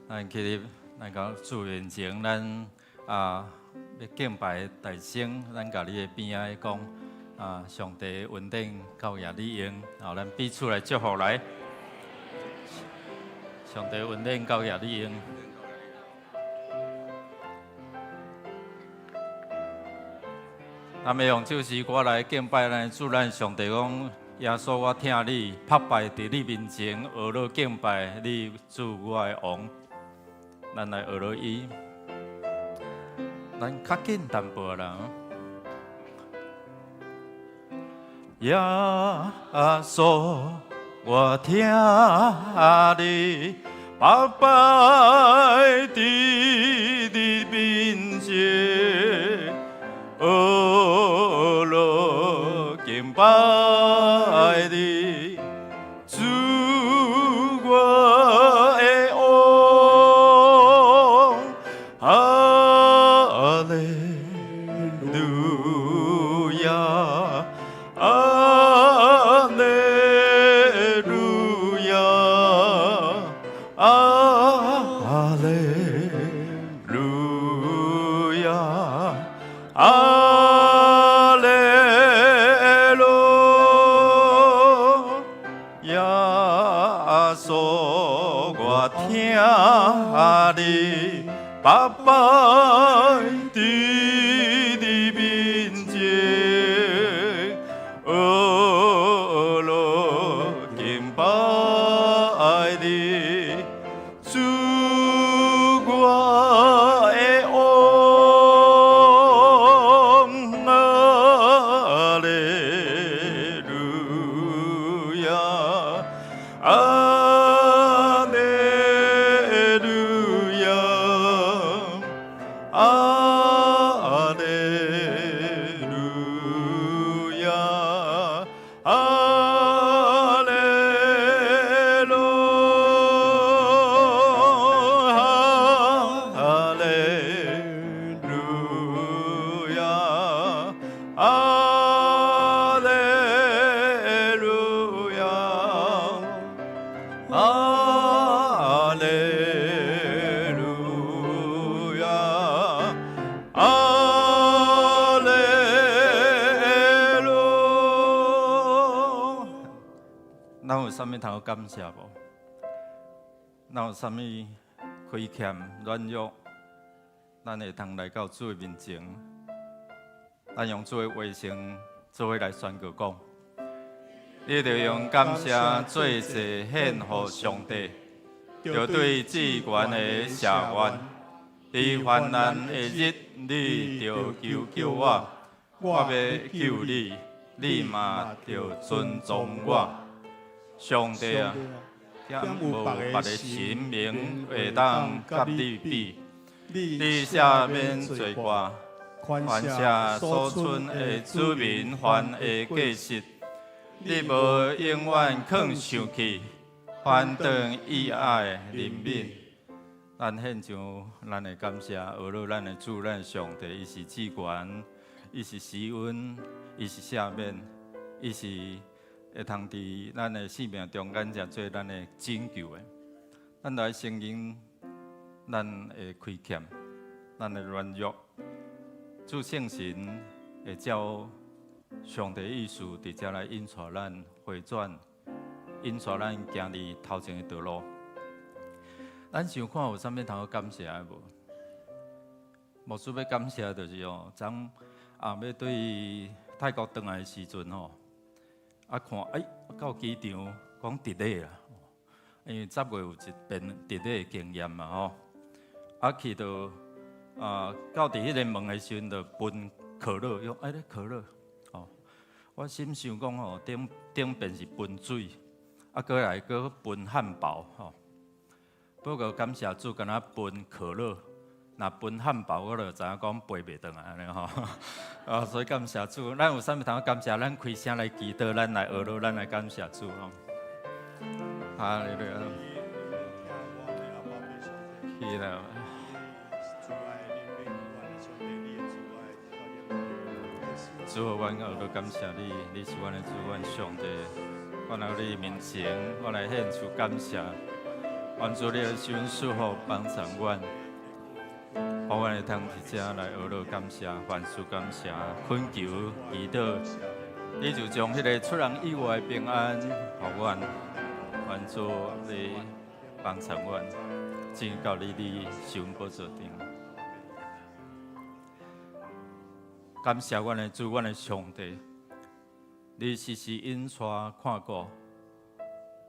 咱起立，咱到主面前，咱啊欲敬拜大聲，咱共你的邊仔講啊，上帝恩典夠額你用，好，咱彼此來祝福來。上帝恩典夠額你用。咱欲用這首歌來敬拜咱主，咱上帝講，耶穌，我疼你，拍敗佇你面前，學樂敬拜你，主我的王。咱來學樂伊，咱較緊淡薄啦。耶穌，我疼你，白白佇你面前，學樂敬拜你，主我的王，哈利路亞，哈利路亞，哈利路亞，哈利路亞。穌，我疼你，白白佇你面前，學樂敬拜你，主我的王，哈利路亞，哈利路亞，哈利路亞，哈利路，哈利路亞，哈利路亞，哈利路亞，哈利路。咱有啥物通好感謝無？咱有啥物虧欠軟弱？咱會通來到主的面前，咱用主的話先做伙來宣告講：你著用感謝做祭獻予上帝，著對至懸的謝願。佇患難的日，你著求叫我，我欲救你，你嘛著尊崇我。上帝啊，敢無別个神明會當佮你比？你赦免罪過，寬赦所剩的子民犯的過失，你無永遠囥生氣，反轉意愛憐憫。咱獻上咱的感謝，學樂咱的主，咱的上帝，伊是至懸，伊是施恩，伊是赦免，伊是會通佇咱的生命中間成做咱的拯救的。咱來承認咱的虧欠，咱的軟弱，主聖神會照上帝意思，佇遮來引帶咱回轉，引帶咱行佇頭前的道路。咱想看有啥物通好感謝的無？牧師欲感謝就是哦，昨啊欲對泰國轉來的時陣吼，啊看哎到機場講 delay 啦，因為10月有一遍 delay 的經驗嘛吼，啊去到啊到佇彼个門的時陣就分可樂，伊講哎咧可樂，哦，我心想講吼，頂頂遍是分水，啊閣來閣分漢堡吼。不過感謝主，敢若分可樂，若分漢堡，我就知影講飛袂轉來按呢吼。啊，所以感謝主，咱有啥物通感謝？咱開聲來祈禱，咱來學樂，咱來感謝主吼。哈利路亞。是啦。主啊，阮學樂感謝你，你是阮的主，阮上帝。我來你面前，我來獻出感謝。願主你的施恩賜福幫助阮，予阮會通佇遮來學樂感謝，凡事感謝，懇求祈禱，你就將彼个出人意外的平安予阮，願主你幫助阮，進到你的施恩寶座頂。感謝阮的主，阮的上帝，你時時引帶看顧，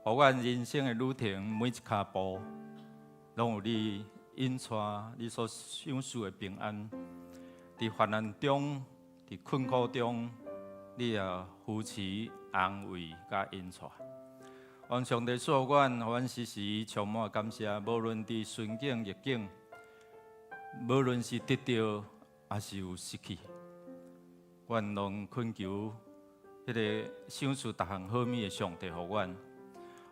予阮人生的旅程每一跤步，攏有你引帶，你所賞賜的平安。佇患難中，佇困苦中，你也扶持、安慰、佮引帶。願上帝賜福阮，予阮時時充滿感謝，無論佇順境逆境，無論是得著抑是有失去，阮攏懇求彼个賞賜逐項好物的上帝，予阮，予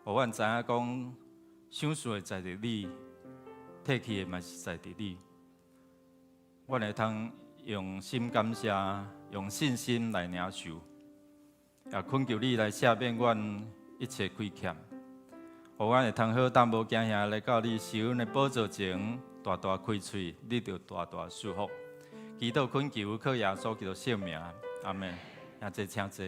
阮知影講，賞賜的在佇你，提去的嘛是在佇你。阮會通用心感謝，用信心來領受，也懇求你來赦免阮一切虧欠，予阮會通好膽無驚嚇來到你施恩的寶座前，大大開喙，你就大大賜福。祈禱懇求，靠耶穌基督聖名，阿門。兄弟請坐。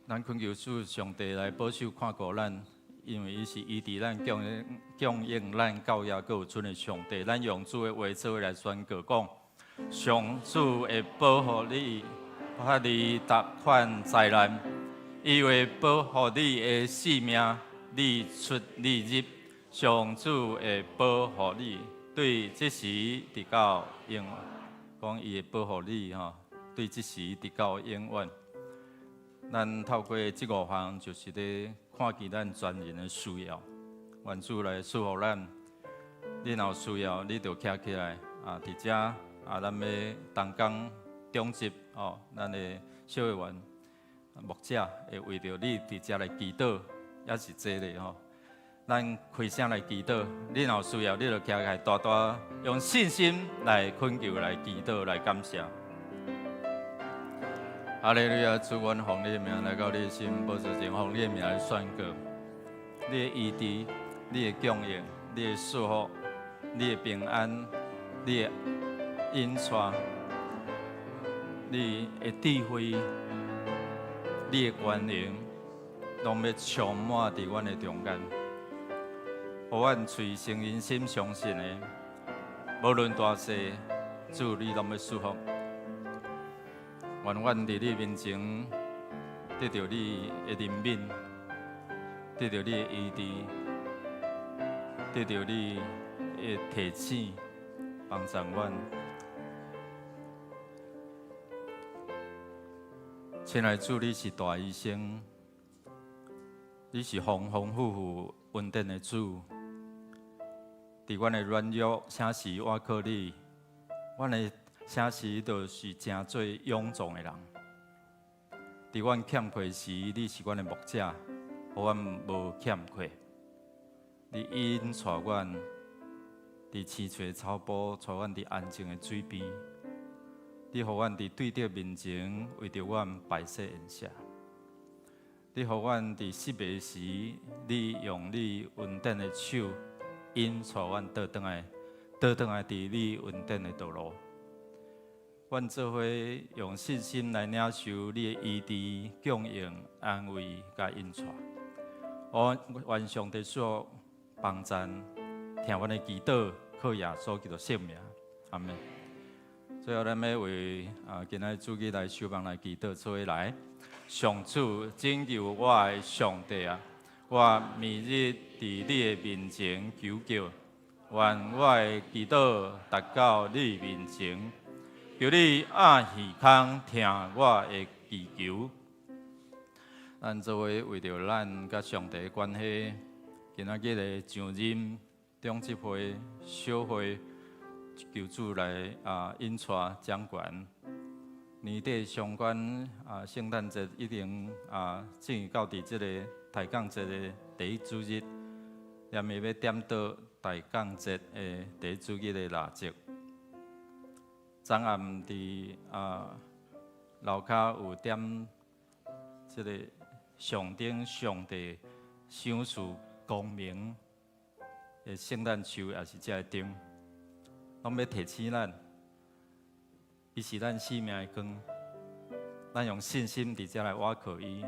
咱懇求主上帝來保守看顧咱，因為伊是醫治咱、供應供應咱到遐閣有剩的上帝。咱用主的話做伙來宣告講：上主會保護你，脫離逐款災難，伊會保護你的性命，你出你入，上主會保護你，對這時直到永遠，講伊會保護你吼，對這時直到永遠。咱透過這五項，就是咧看見咱全人的需要，願主來賜福咱。你若有需要，你就徛起來啊！佇遮啊，咱欲同工長執哦，咱的小會員牧者會為著你佇遮來祈禱，抑是坐咧吼。咱開聲來祈禱，你若有需要，你就徛起來，大大用信心來懇求、來祈禱、來感謝。哈利路亞，主，阮奉你的名來到你的施恩寶座前，奉你的名來宣告，你的醫治、你的供應、你的賜福、你的平安、你的引帶、你的智慧、你的權能，攏欲充滿佇阮的中間。予阮喙誠認心相信的，無論大細，主你攏欲賜福。願阮佇你面前得著你的憐憫，得著你的醫治，得著你的提醒，幫助阮。親愛主，你是大醫生，你是豐豐富富恩典的主。佇阮的軟弱，啥時倚靠你，阮的啥時就是成做勇壯的人。佇阮欠缺時，你是阮的牧者，予阮無欠缺。你引帶阮佇青翠草埔，帶阮佇安靜的水邊。你予阮佇對敵面前，為著阮擺設筵席。你予阮佇失迷時，你用你恩典的手引帶阮倒轉來，倒轉來佇你恩典的道路。阮做伙用信心來領受你的醫治、供應、安慰佮引帶。我願上帝賜福幫贊，聽阮的祈禱，靠耶穌基督聖名，阿門。最後，咱欲為啊，今仔主日來守望來祈禱，做伙來。上主拯救我的上帝啊！我暝日佇你的面前求叫，願我的祈禱達到你面前。求你掩耳孔聽我的祈求。咱做伙為著咱佮上帝的關係，今仔日的上任長執會小會，求主來啊引帶掌權。年底相關啊聖誕節已經啊進入到佇這个大降節的第一主日，連伊欲點燈大降節的第一主日的蠟燭。昨暗佇啊樓跤有點這个上頂上帝賞賜光明的聖誕樹，抑是這个燈，攏欲提醒咱，伊是咱生命的光。咱用信心佇遮來倚靠伊，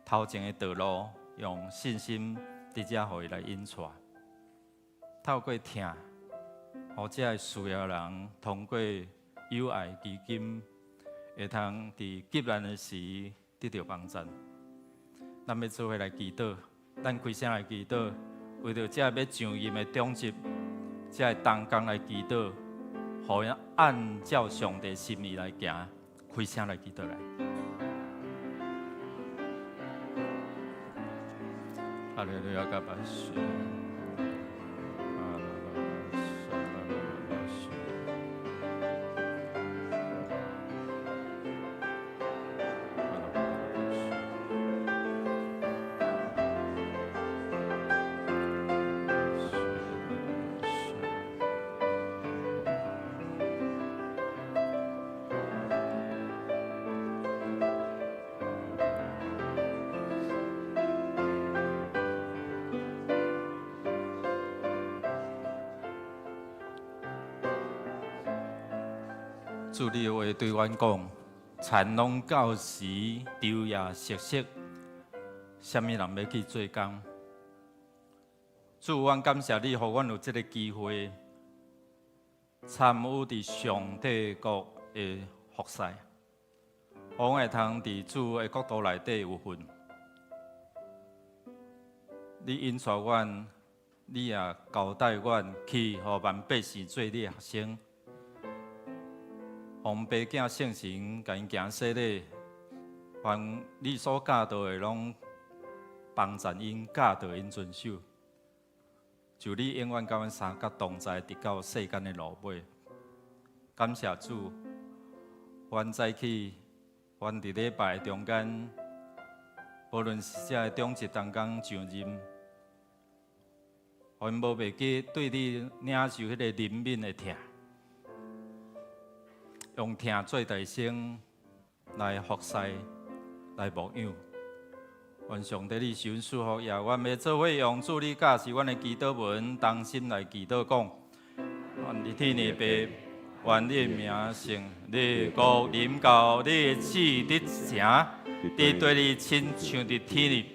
頭前的道路用信心佇遮予伊來引帶。透過疼，予這个需要人通過友愛基金，會通佇急難的時得著幫贊。咱欲做伙來祈禱，咱開聲來祈禱，為著這个欲上任的長執，這个同工來祈禱，予𪜶按照上帝心意來行，開聲來祈禱來。哈利路亞，感謝。主你的話對阮講，田農到時晝夜瑟瑟，啥物人欲去做工？主，阮感謝你，予阮有這个機會參與佇上帝國的服侍，予阮會通佇主的國度內底有份。你引帶阮，你也交代阮去，予萬百姓做你的學生。予爸囝聖神共𪜶行洗禮，凡你所教導的，攏幫贊𪜶，教導𪜶遵守。求你永遠佮阮三甲同在，直到世間的落尾。感謝主，阮早起，阮佇禮拜中間，無論是這个長執同工上任，予𪜶無袂記對你領受彼个憐憫的疼。用疼做代先來服侍、來牧養。願上帝你賜福，也阮欲做伙用主你教示阮的祈禱文，同心來祈禱講：願你天的父，願你的名聖，你的國臨到，你的旨意得成，佇地裡親像佇天裡。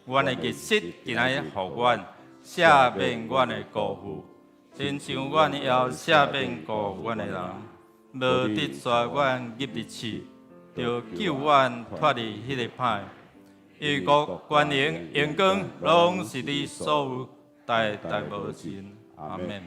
阮的日食今仔日予阮，赦免阮的過負，親像阮也赦免過負阮的人。無得帶阮入佇試，著救阮脫離彼個歹。因為國、權能、榮光，攏是你所有，代代無盡。阿們。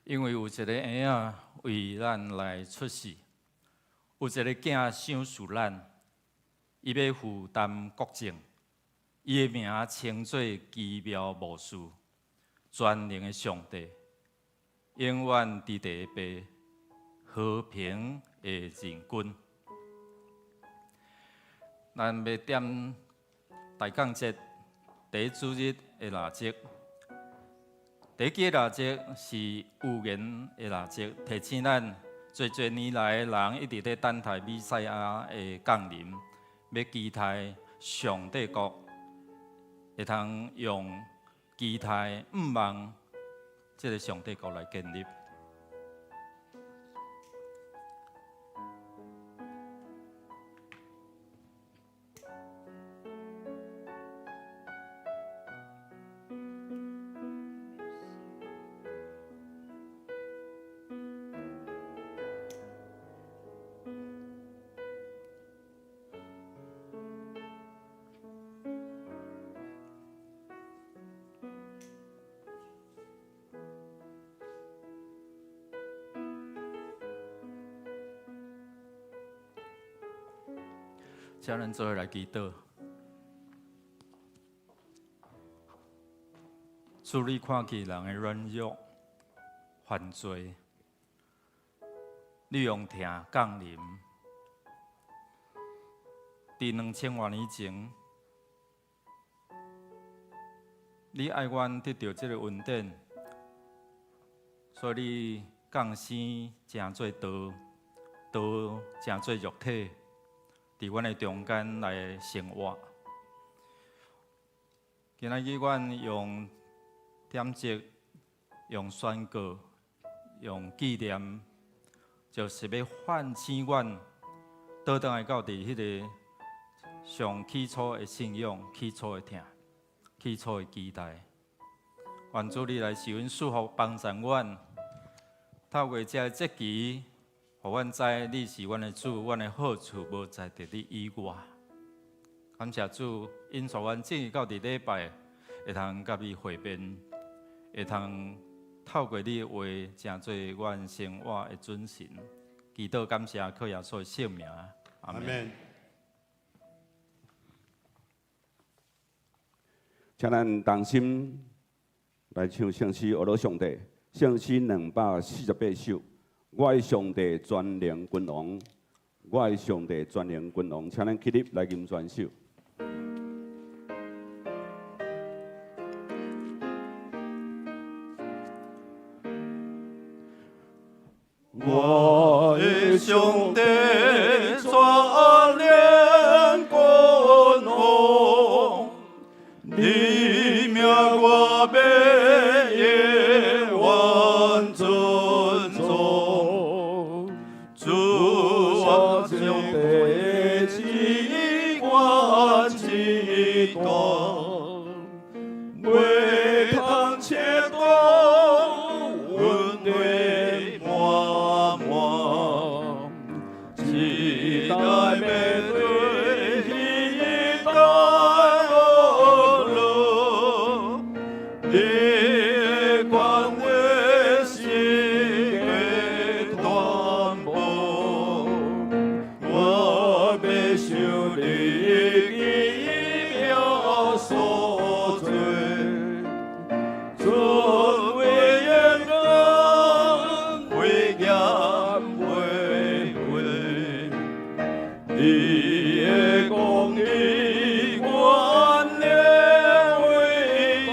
因為有一個嬰仔為咱來出世，有一個囝賞賜咱，伊欲負擔國政，伊的名稱做奇妙謀士，全能的上帝，永遠佇地的父，和平的仁君。咱欲點大降節第一主日的蠟燭。第一支蠟燭是預言的蠟燭，提醒咱濟濟年來人一直咧等待彌賽亞的降臨，欲期待上帝國會通用期待向望這个上帝國來建立。請咱做伙來祈禱。主，你看見人的軟弱、犯罪，你用疼降臨。佇2000外年前，你愛阮得著這个恩典，所以你降生成做道，道成做肉體，佇阮的中間來生活。今仔日阮用點燭、用宣告、用紀念，就是欲喚醒阮，倒轉來到佇彼个上起初的信仰、起初的疼、起初的期待。願主你來賜阮賜福，幫助阮，透過這个節期，予阮知你是阮的主，阮的好處無在佇你以外。感謝主，引導阮進入到佇禮拜，會通佮你會面，會通透過你的話，成做阮生活的準繩。祈禱感謝，靠耶穌的聖名，阿們。請咱同心來唱聖詩，學樂上帝，聖詩248首。我的上帝全能君王，我的上帝全能君王，請咱起立來吟全首。我的上帝全能君王，你名我欲永遠尊崇。主啊，上帝至懸至大，袂通切斷，恩典滿滿，一代欲對一代學樂，你的權威世界傳播，我欲想你奇妙所作，尊威嚴威嚴威威，你的公義權力偉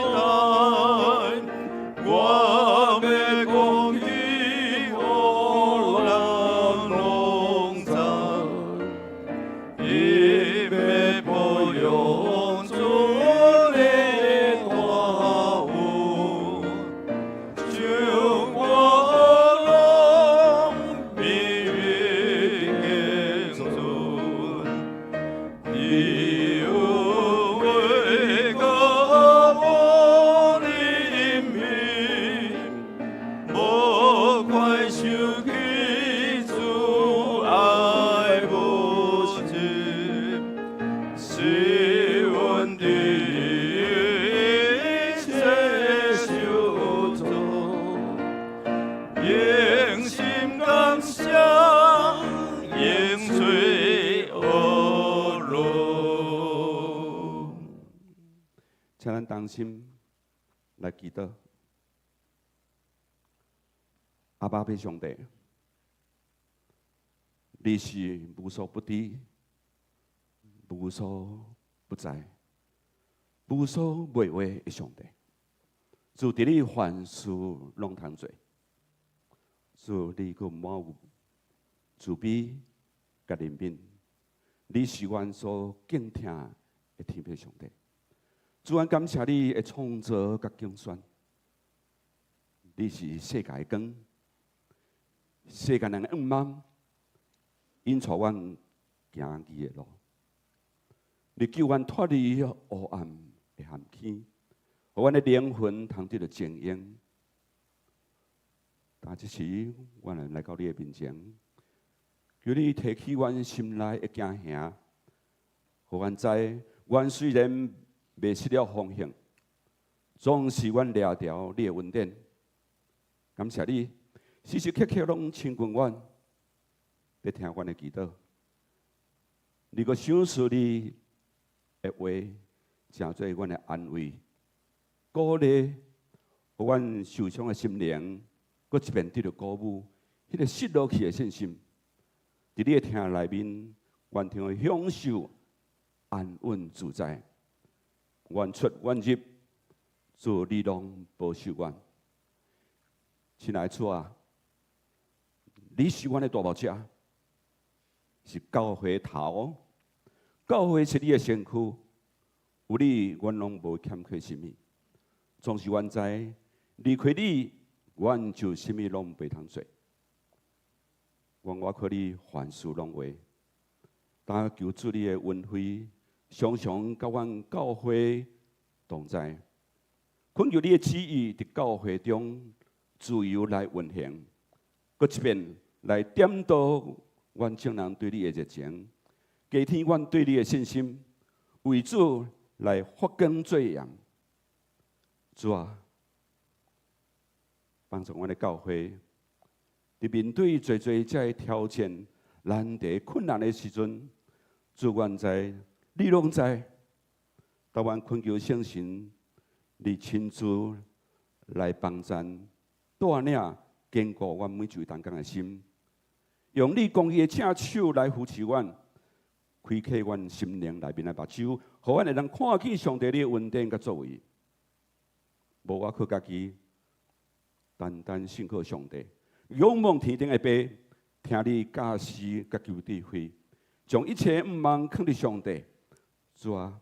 大，我欲講起予人攏知，伊欲保養主的大有，將我攏美榮尊，你有威高無憐憫，無快想起主愛無盡，是阮佇一切受造，用心感謝，用喙學樂。請咱同心來祈禱。阿爸父上帝，你是無所不知、無所不在、無所袂為的上帝。主，佇你凡事攏通做，主你閣滿有慈悲佮憐憫，你是阮所敬疼的天父上帝。主，阮感謝你的創造佮揀選，你是世界的光，世間人的向望，引帶阮行義的路。你救阮脫離黑暗的陷坑，予阮的靈魂通得著淨榮。但這時，阮來到你的面前，求你提起阮心內的驚嚇，予阮知，阮雖然迷失了方向，總是阮掠著你的恩典。感謝你，時時刻刻攏親近阮，咧聽阮的祈禱。你閣賞賜你的話，成做阮的安慰、鼓勵，予阮受傷的心靈，閣一遍得著鼓舞，彼個失落去的信心，佇你的疼內面，阮通享受安穩自在。阮出阮入，主你攏保守阮。親愛的主啊，你是阮的大牧者，是教會頭，教會是你的身軀，有你，阮攏無欠缺啥物。總是阮知，離開你，阮就啥物攏袂通做。阮倚靠你，凡事攏會。但求主你的恩惠，常常佮阮教會同在。懇求你的旨意佇教會中自由來運行，閣一遍來點導阮眾人對你的熱情，加添阮對你的信心，為主來發光做鹽。主啊，幫助阮的教會，佇面對濟濟這个挑戰、難題、困難的時陣，主阮知，你攏知，當阮懇求聖神，你親自來幫贊、帶領、堅固阮每一位同工的心，用你公義的正手來扶持阮，開啟阮心靈內面的目睭，予阮會當看見上帝你的恩典佮作為。無倚靠家己，單單信靠上帝，仰望天頂的爸，聽你教示佮求智慧，將一切毋望囥佇上帝。主啊，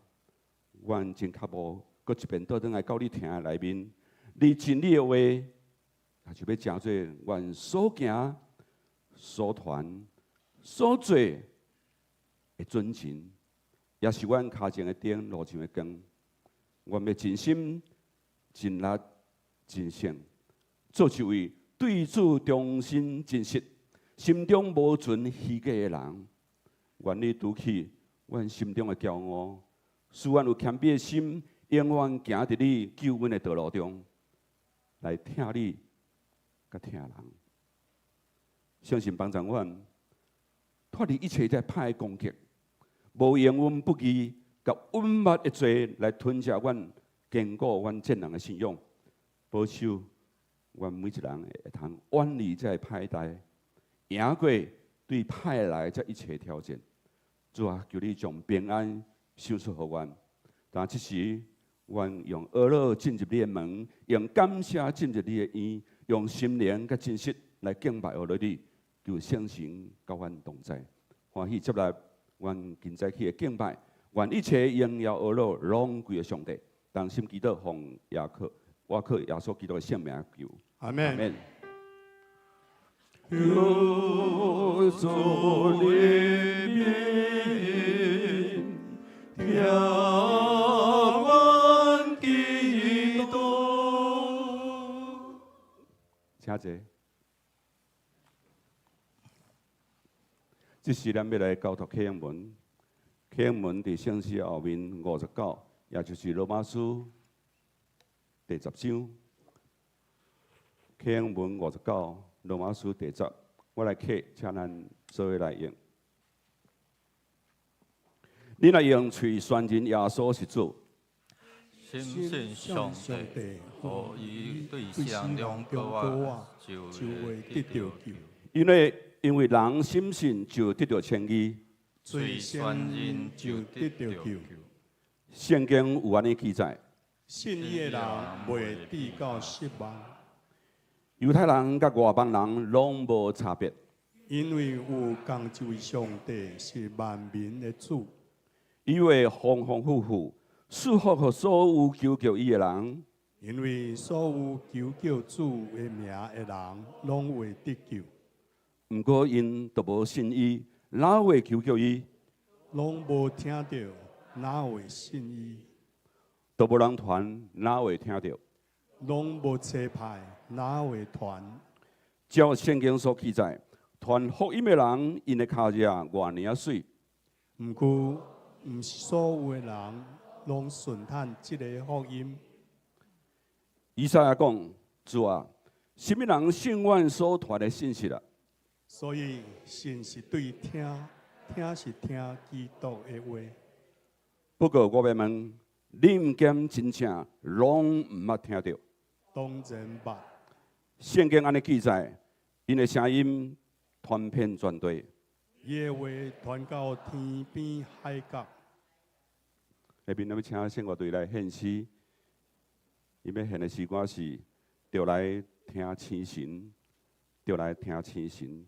阮真跤步，閣一遍倒轉來到你殿內面，你真理的話，也就欲成做阮所行、所傳、所做的準繩，也是阮跤前的燈，路上的光。阮欲盡心、盡力、盡性，做一位對主忠心真實、心中無存虛假的人。願你除去阮心中的驕傲，使阮有謙卑的心，永遠行佇你救恩的道路中，來疼你，佮疼人。聖神幫助阮脫離一切這歹的攻擊，無用阮不義佮隱密的罪來吞食阮堅固阮眾人的信仰，保守阮每一人會通遠離這个歹代，贏過對歹來這一切挑戰。主啊，求你將平安賞賜予阮。但這時，阮用哀樂進入你的門，用感謝進入你的院，用心靈佮真實來敬拜予你，求聖神佮阮同在，歡喜接納阮今早起的敬拜，願一切榮耀哀樂攏歸予上帝。同心祈禱，奉耶靠我靠耶穌基督的聖名求。阿門。求主憐憫，聽阮祈禱。請坐。這時咱欲來交託啟應文，啟應文佇聖書後面59，也就是羅馬書第十章。啟應文59，羅馬書第十，我來啟，請咱做伙來用。恁若用喙宣認耶穌是主，深信上帝，予伊對死人中復活，就會得著救。因為人深信就得著稱義，喙宣認就得著救。聖經有按呢記載，信伊的人袂致到失望。猶太人佮外邦人攏無差別，因為有仝一位上帝是萬民的主，伊會豐豐富富賜福予所有求叫伊的人。因為所有求叫主的名的人，攏會得救。毋過𪜶都無信伊，哪會求叫伊？攏無聽著，哪會信伊？都無人傳，哪會聽著？攏無差派，哪會傳？照聖經所記載，傳福音的人，𪜶的跤跡偌爾仔媠。毋過，毋是所有的人攏順趁這个福音。以賽亞講：主啊，啥物人信阮所傳的信息啊？所以信是對聽，聽是聽基督的話。不過我欲問，恁敢真正攏毋捌聽著？當然捌。聖經按呢記載，𪜶的聲音傳遍全地。伊的話傳到天邊海角。下面咱欲請聖樂隊來獻詩，𪜶欲獻的詩歌是《著來聽星神》，著來聽星神。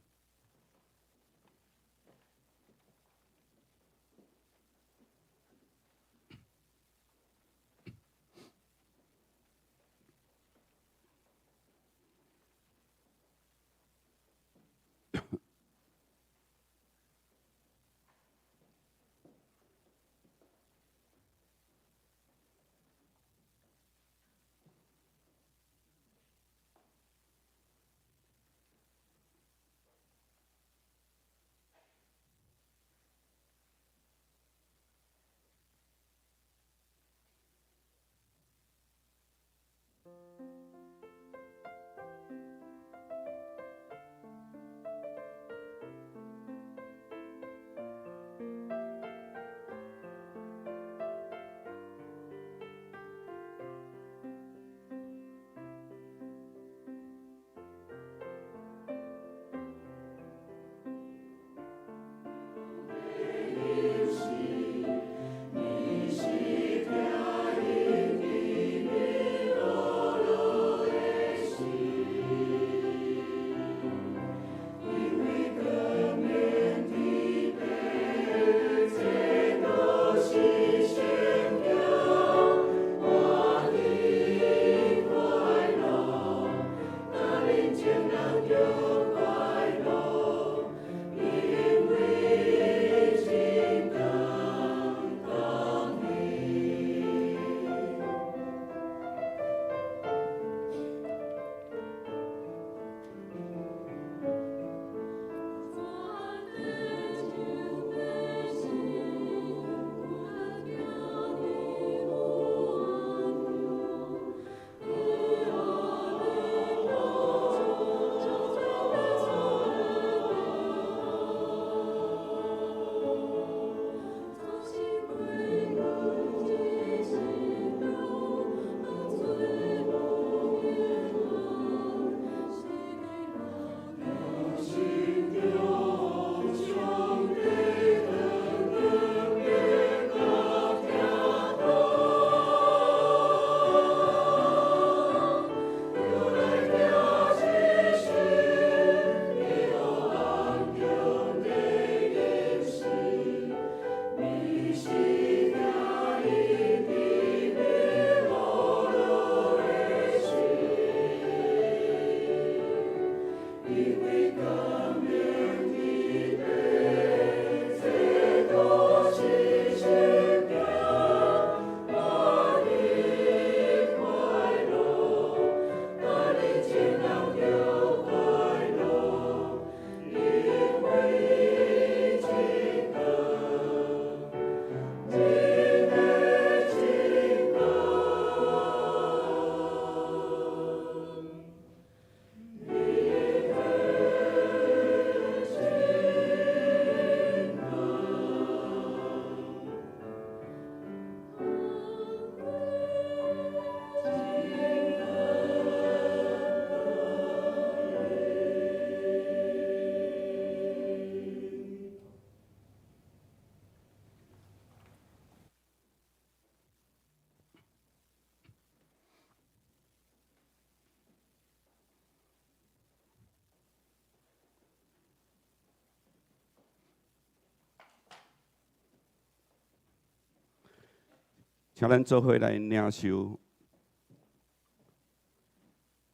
請咱做伙來領受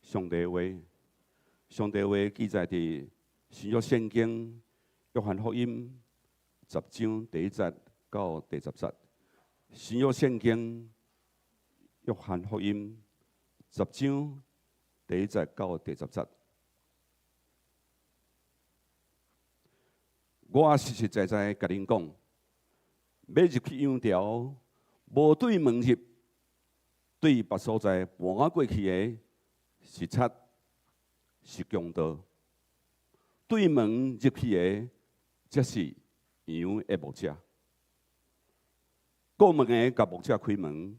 上帝話。上帝話記載佇新約聖經約翰福音十章第一節到第十節。新約聖經約翰福音十章第一節到第十節。我實實在在共恁講，欲入去羊牢，無對門入，對別所在跋過去的，是賊，是強盜。對門入去的，才是羊的牧者。顧門的共牧者開門，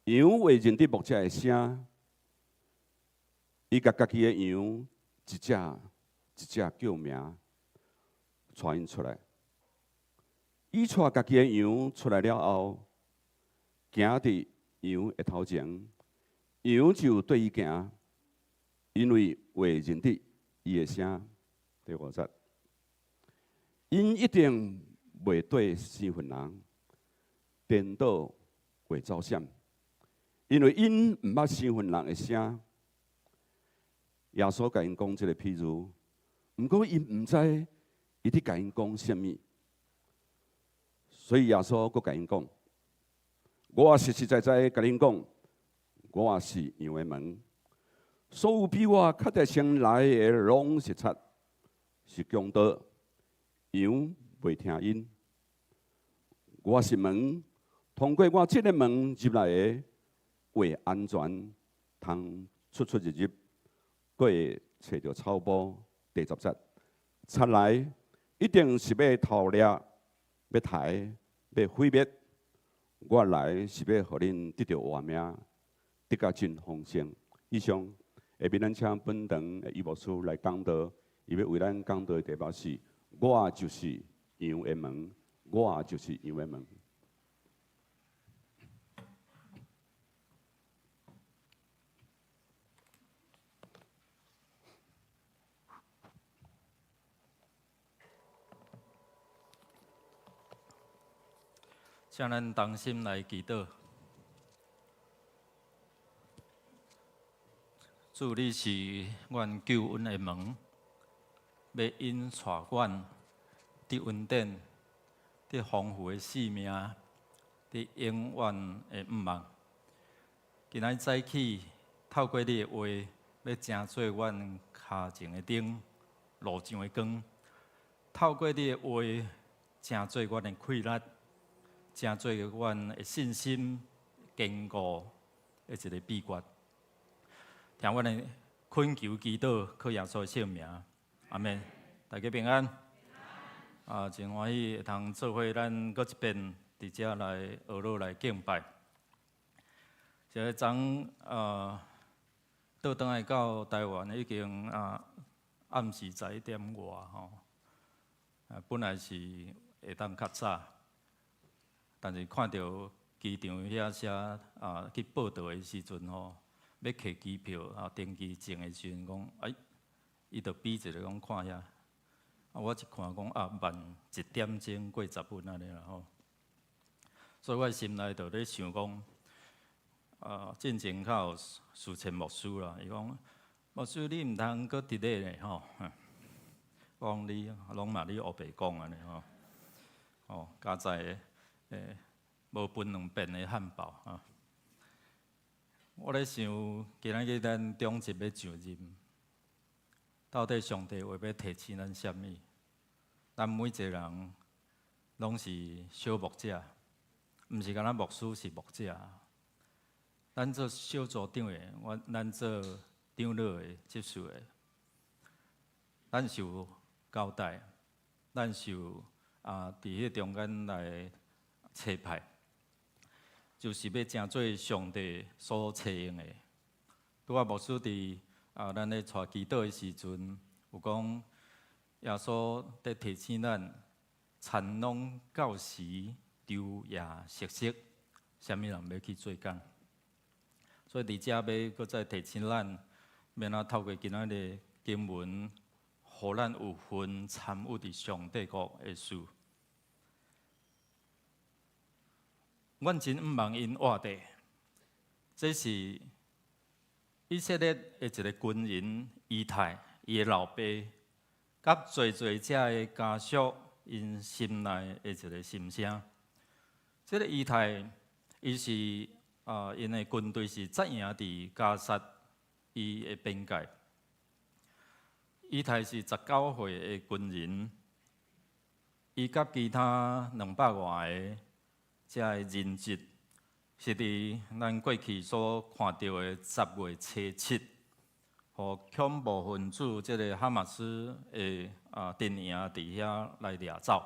羊會認得牧者的聲，伊共家己的羊一隻一隻叫名，帶𪜶出來。伊帶家己的羊出來了後，行佇羊的頭前，羊就綴伊行，因為會認得伊的聲。第五節，𪜶一定袂綴生份人，顛倒會走閃，因為𪜶毋捌生份人的聲。耶穌共𪜶講這個譬喻，毋過𪜶毋知伊佇共𪜶講啥物，所以耶穌閣共𪜶講：我實實在在共恁講，我是羊的門，所有比我較才先來的，攏是賊，是強盜，羊袂聽𪜶。我是門，通過我這个門入來的，會安全，通出出入入，閣會揣著草埔。第十節，賊來一定是欲偷掠、欲刣、欲毀滅。我來是欲予恁得著活命，得甲真豐盛。以上，下面咱請本堂的余牧師來講道，伊欲為咱講道的題目是：我就是羊的門，我就是羊的門。請咱同心來祈禱。主，你是阮救恩的門，欲引帶阮得恩典、得豐富的生命、得永遠的向望。今仔日早起，透過你的話，欲成做阮跤前的燈，路上的光。透過你的話，成做阮的氣力，成做阮的信心堅固的一个秘訣。聽阮的懇求祈禱，靠耶穌的聖名，阿們。大家平安。啊，真歡喜會通做伙，咱閣一遍佇遮來學樂來敬拜。這个昨啊，倒轉來到台灣已經啊暗時11點外吼。啊，本來是會當較早，但是看著機場遐寫啊去報到的時陣吼，欲摕機票啊登機證的時陣講，哎，伊就比一个講看遐，啊我一看講啊慢一點鐘過10分按呢啦吼，所以我心內就咧想講，啊進前較有事前牧師啦，伊講牧師你毋通閣佇咧咧吼，我講你攏嘛你烏白講按呢吼，哦佳哉的無分兩邊的漢堡啊！我咧想，今仔日咱中集欲上任，到底上帝話欲提醒咱啥物？咱每一个人攏是小牧者，毋是干焦牧師是牧者。咱做小組長的，咱做長老的、執事的，咱受交代，咱受啊，佇彼中間來差派，就是欲成做上帝所差用的。拄仔牧師佇啊，咱咧帶祈禱的時陣，有講耶穌佇提醒咱，田農到時晝夜熟悉，啥物人欲去做工。所以佇遮欲閣再提醒咱，欲按怎透過今仔日經文，予咱有份參與佇上帝國的事。阮真向望𪜶活著，這是以色列的一个軍人以太，伊的老爸，佮濟濟遮的家屬，𪜶心內的一个心聲。這个以太，伊是啊，𪜶的軍隊是紮營佇迦薩伊的邊界。以太是19歲的軍人，伊佮其他200外个遮个人質，是佇咱過去所看著的10月初7，予恐怖分子這个哈馬斯的啊陣營佇遐來掠走。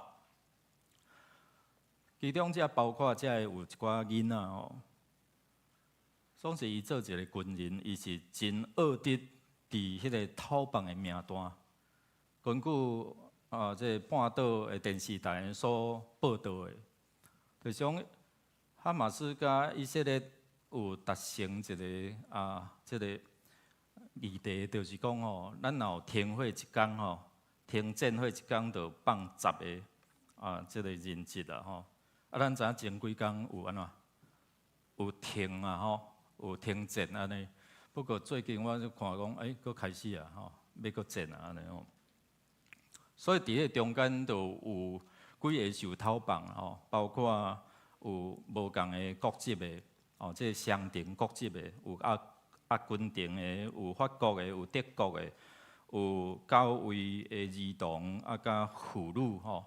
其中這包括這个有一寡囡仔吼，總是伊做一个軍人，伊是真惡得佇彼个討放的名單。根據啊，這個半島的電視台所報導的，就是講哈馬斯佮以色列有達成一个啊，這个議題，就是講吼，咱若有停火一工吼，停戰火一工就放十个啊，這个人質啊吼。啊，咱知影前幾工有按怎？有停啊吼，有停戰按呢。不過最近我就看講，欸，閣開始啊吼，欲閣戰啊按呢吼。所以佇彼中間就有幾个受討放吼，包括有無仝的國籍的，哦，這个雙重國籍的，有阿根廷的，有法國的，有德國的，有九位的兒童啊，佮婦女吼，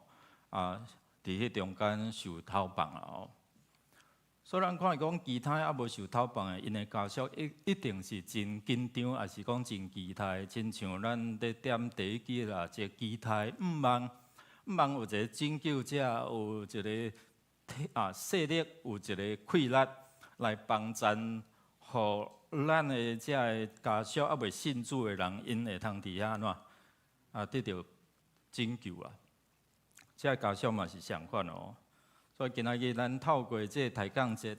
啊，佇彼中間受討放啊吼。所以咱看講其他猶無受討放的，𪜶的家屬一定是真緊張，抑是講真期待，親像咱咧點第一支蠟燭，期待向望，向望有一个拯救者，有一个啊勢力，有一个氣力來幫贊，予咱的這个家屬猶未信主的人，𪜶會通佇遐按怎啊得著拯救啊！這个家屬嘛是相款哦。所以今仔日咱透過這個抬槓節，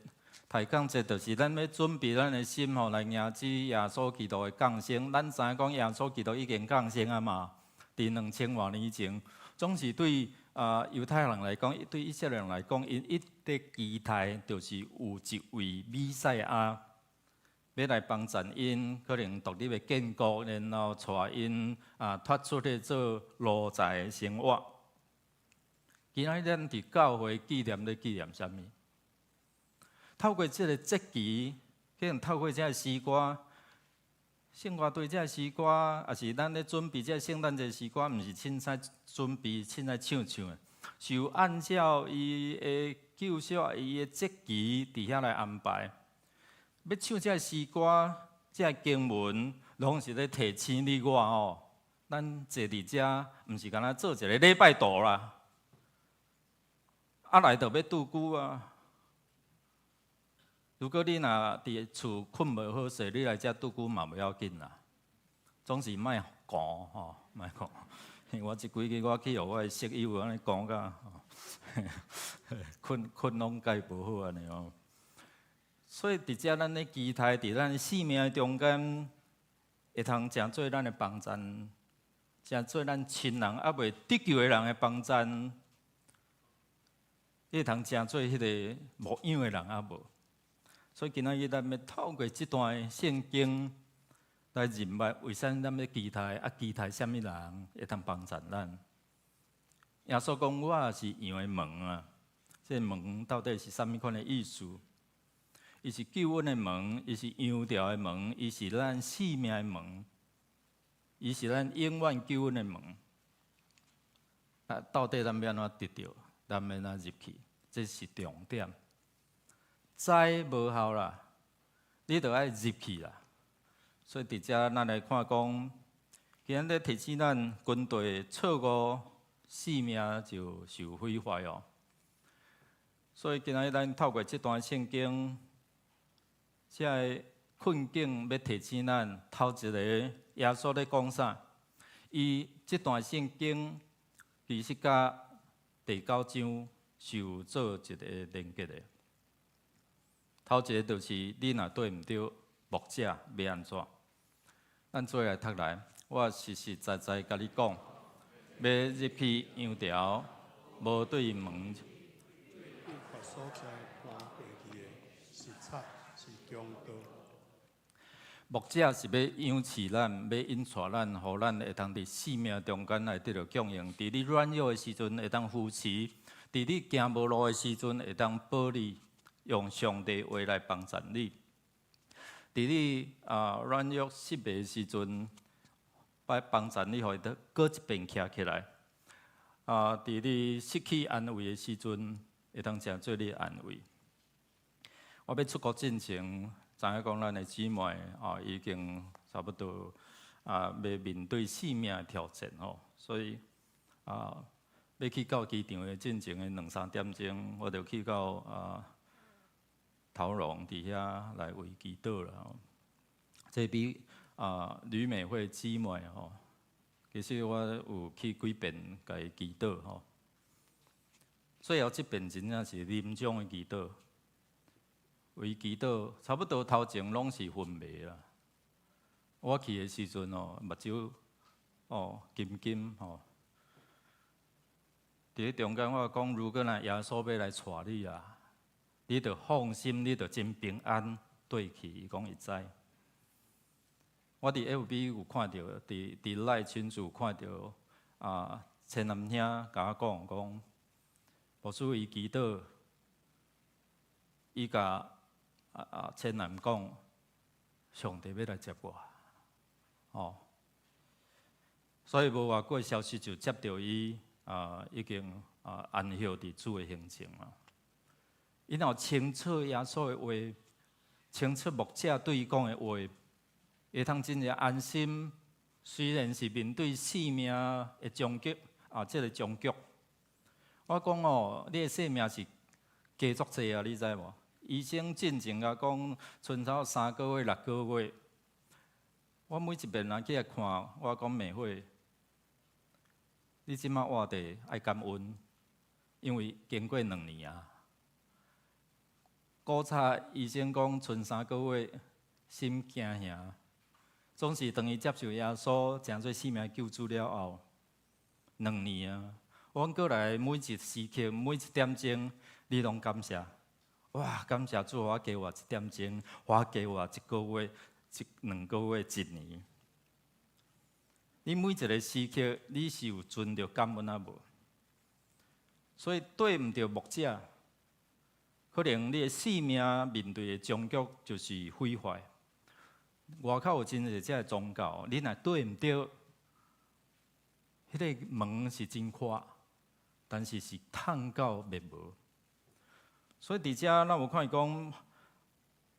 抬槓節就是咱欲準備咱的心吼，來迎接耶穌基督的降生。咱知影講耶穌基督已經降生啊嘛，佇2000外年前，總是對啊猶太人來講，對以色列人來講，𪜶一直期待就是有一位彌賽亞欲來幫贊𪜶，可能獨立的建國，然後帶𪜶啊脫出去做奴才的生活。今仔日咱佇教會紀念咧紀念啥物？透過這个節期，可能透過這个詩歌，聖歌隊這个詩歌，抑是咱咧準備這个聖誕節詩歌，毋是凊彩準備、凊彩唱唱的，是有按照伊的救贖、伊的節期佇遐來安排。欲唱這个詩歌、這个經文，攏是咧提醒你我吼，咱坐佇遮，毋是干焦做一个禮拜堂啦。啊來就欲拄久啊！如果你若佇厝睏無好勢，你來遮拄久嘛無要緊啦。總是莫寒吼，莫寒。我這幾日我去予我的室友按呢講甲，睏睏攏蓋無好按呢哦。所以佇遮咱咧期待，佇咱生命中間，會通成做咱的幫贊，成做咱親人猶未得救的人的幫贊。你會通成做彼个牧養的人猶無？所以今仔日咱欲透過這段聖經來認捌，為啥咱欲期待？啊，期待啥物人會通幫贊咱？耶穌講：我是羊的門啊！這个門到底是啥物款的意思？伊是救恩的門，伊是羊牢的門，伊是咱生命的門，伊是咱永遠救恩的門。啊，到底咱欲按怎得著？咱欲按怎入去？這是重點。知無效啦，你著愛入去啦。所以佇遮咱來看講，今日提醒咱軍隊錯誤，性命就受毀壞哦。所以今仔日咱透過這段聖經，這个困境欲提醒咱，頭一个耶穌咧講啥？伊這段聖經其實佮第九章是有做一个連結的。頭一个就是你若對毋著牧者，欲按怎？咱做來讀來，我實實在在共你講，欲入去羊牢，無對門。對別所在搬過去的是賊，是強盜。牧者是欲養飼咱，欲引帶咱，予咱會通佇生命中間來得著供應。佇你軟弱的時陣會當扶持，佇你行無路的時陣會當保你，用上帝話來幫贊你。佇你啊軟弱失敗的時陣，來幫贊你，予伊得閣一遍徛起來。啊，佇你失去安慰的時陣，會當成做你的安慰。我欲出國進前，知影講咱的姊妹啊，已經差不多啊，欲面對生命的挑戰吼，所以啊，欲去到機場的進前的兩三點鐘，我就去到啊桃園佇遐來為祈禱啦。這比啊呂美惠姊妹吼，其實我有去幾遍共伊祈禱吼。最後這遍真正是臨終的祈禱，為祈禱差不多頭前攏是昏迷啦。我去的時陣哦，目睭哦金金吼。佇咧中間我講，如果若耶穌欲來帶你啊，你著放心，你著真平安綴去。伊講伊知。我佇 FB 有看著，佇 LINE 群組看著啊，千南兄共我講講，牧師伊祈禱，伊共千南講，上帝欲來接我，哦，所以無偌久消息就接著伊啊，已經啊安息佇主的胸前啊。伊若清楚耶穌的話，清楚牧者對伊講的話，會通真正安心。雖然是面對生命的終結啊，這個終局。我講哦，你的生命是加足濟啊，你知無？醫生進前共講，賰頭3個月、6個月。我每一遍人去來看，我講美惠，你這馬活著愛感恩，因為經過2年啊。古早醫生講賰3個月，心驚嚇，總是當伊接受耶穌，成做生命救主了後，兩年啊，我講過來每一時刻、每一點鐘，你攏感謝。哇！感謝主，我加活一點鐘，我加活一個月、一兩個月、一年。你每一個時刻，你是有存著感恩啊無？所以對毋著牧者，可能你的生命面對的終局就是毀壞。外口有真濟這个宗教，你若對毋著，彼個門是真闊，但是是通到滅無。所以佇遮咱有看見講，